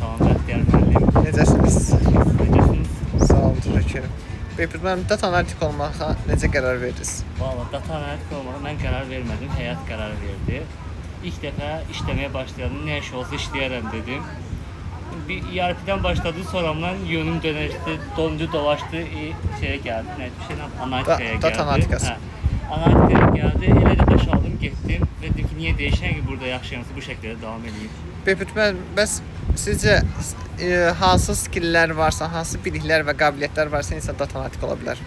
Salam Bəxtiyar müəllim. Necəsiniz? Siz necəsiniz? Sağ olun, təşəkkür edirəm. Behbud müəllim, data analitik olmağa necə qərar verdiniz? Valla data analitik olmağa mən qərar vermədim, həyat qərar verdi. İlk dəfə işləməyə başladım, nə iş olsa işləyərəm dedim. Bir ERP-dən başladı, sonradan yönüm dönüşdü, döndü, dolaşdı, şeyə gəldi, nə bir şey, analitikaya gəldi. Data analitikası. Hə, analitikaya gəldi, elə də boşaldım, getdim və dedim ki, niyə deyişən ki, burada yaxşıyamsa bu şəkildə davam edeyim. Behbud müəllim, bəs sizcə hansı skilllər varsa, hansı biliklər və qabiliyyətlər varsa insan data analitik ola bilər?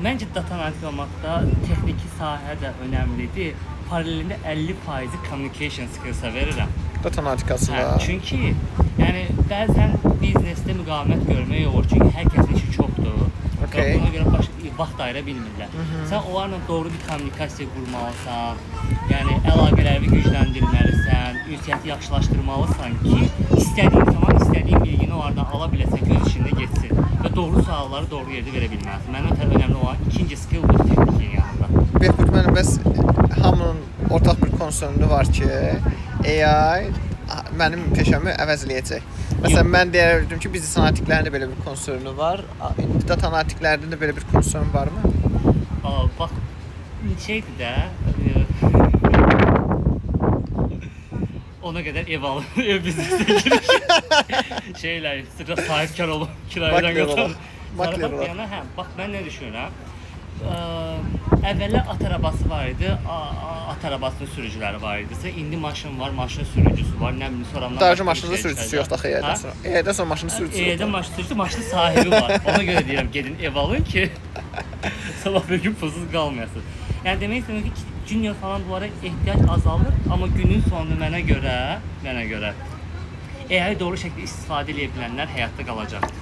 Məncə data analitik olmaqda texniki sahə də önəmlidir. Paralelində 50% communication skills-a verirəm. Data analitikasında. Hə, çünki yəni bəzən biznesdə müqavimət görmək olur. Çünki hər kəsin işi çoxdur. Okey. Və buna görə vaxt ayıra bilmirlər. Sən onlarla doğru bir kommunikasiya qurmalısan. Yəni əlaqələri gücləndirməlisən, ünsiyyəti yaxşılaşdırmalısan ki, istədiyin zaman istədiyin bilgini onlardan ala biləsən ki, öz işində getsin və doğru sualları doğru yerdə verə bilməlisən. Mənim ötəri önəmli olan ikinci skill budur texnikin yanında. Behbud müəllim, bəs hamının ortaq bir konserni var ki, AI mənim peşəmi əvəz eləyəcək. Məsələn, mən deyərdim ki, biznes analitiklərinin də belə bir konserni var. İndi data analitiklərinin də belə bir konserni varmı? Bax, şeydir də, ona qədər ev alıb, ev biznesinə giriş. Şeylə, sıra sahibkar olub, kirayədən Makler olaq. Makler Zarafat olaq. yana, hə, bax, mən nə düşünürəm? Əvvəllər at arabası var idi, at arabasının sürücüləri var idisə, indi maşın var, maşın sürücüsü var, nə bilim, sonradan Daha başqa bir maşının şey sürücüsü çıxacaq. yoxdur axı AI-dən Hə? sonra. AI-dən sonra maşının sürücüsü AI-dən yoxdur. maşın sürücüsü, maşının sahibi var. Ona görə deyirəm, gedin ev alın ki, sabah bir gün pulsuz qalmayasınız. Yəni demək istəyirəm ki, junior falan bunlara ehtiyac azalır, amma günün sonunda mənə görə AI doğru şəkildə istifadə edə bilənlər həyatda qalacaqdır.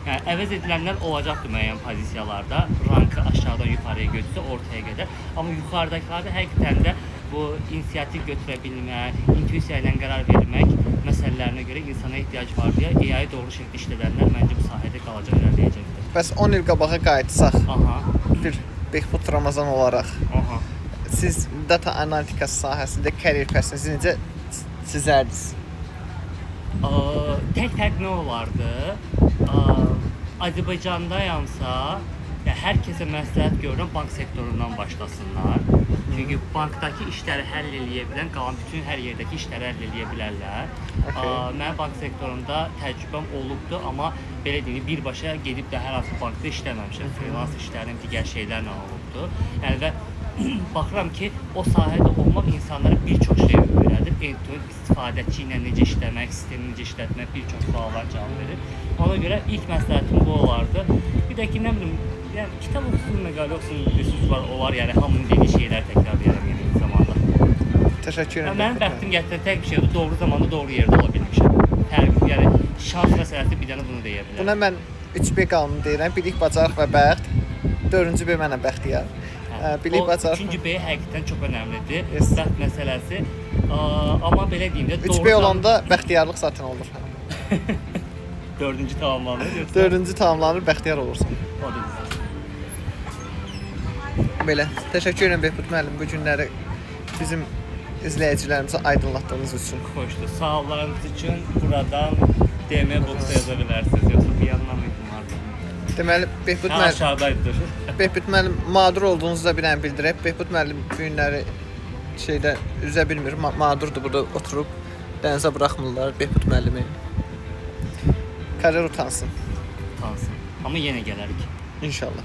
Yəni əvəz edilənlər olacaqdır müəyyən pozisiyalarda, rankı aşağıdan yuxarıya götürsə ortaya qədər. Amma yuxarıdakılarda həqiqətən də bu inisiativ götürə bilmək, intuisiya ilə qərar vermək məsələlərinə görə insana ehtiyac var deyə AI doğru şəkildə işlədənlər məncə bu sahədə qalacaq, irəliləyəcəkdir. Bəs 10 il qabağa qayıtsaq, Aha, bir Behbud Ramazan olaraq aha. siz data analitikası sahəsində karyer pəsinizi necə çizərdiniz? Tək fərq nə olardı? Azərbaycandayamsa, yəni hər kəsə məsləhət görürəm bank sektorundan başlasınlar. Çünki bankdakı işləri həll eləyə bilən qalan bütün hər yerdəki işləri həll eləyə bilərlər. Okey. Mənim bank sektorunda təcrübəm olubdur, amma belə deyim, birbaşa gedib də hər hansı bankda işləməmişəm. Freelance işlərim, digər şeylərlə olubdur. Yəni və baxıram ki, o sahədə olmaq insanlara bir çox şey öyrədir. End-to-end istifadəçi ilə necə işləmək, sistemi necə işlətmək, bir çox suallar cavab verir. Ona görə ilk məsləhətim bu olardı. Bir də ki, nə bilim, yəni kitab oxusun, məqalə oxusun, resurslar olar, yəni hamının dediyi şeyləri təkrarlayaram eyni zamanda. Təşəkkür Yəni, edirəm. mənim bəxtim gətirən tək bir şeydir, doğru zamanda doğru yerdə ola bilmişəm. Fərq, yəni şans məsələsi bir dənə bunu deyə bilərəm. Buna mən 3B qanunu deyirəm. Bilik, bacarıq və bəxt. 4-cü B mənə bəxtiyar. Hə, Bilik, o bacarıq. Üçüncü B həqiqətən çox önəmlidir. Yes. Bəxt məsələsi. Amma belə deyim də, 3B olanda bəxtiyarlıq zaten olur. Dördüncü tamamlanır yoxsa? 4-cü tamamlanır, bəxtiyar olursan. O da düzdür. Belə. Təşəkkür edirəm Behbud müəllim bu günləri bizim izləyicilərimizə aydınlatdığınız üçün. Xoşdur. Suallarınız üçün buradan DM box-a yaza bilərsiniz. Yoxsa bir yandan mı vardı? Deməli Behbud Hə, müəllim, aşağıdaydı. Behbud müəllim mağdur olduğunuzu da bir dənə bildirək. Behbud müəllim bu günləri şeydə üzə bilmir, mağdurdur burada oturub dənizə buraxmırlar Behbud müəllimi. Karar utansın Utansın. Amma yenə gələrik. inşallah.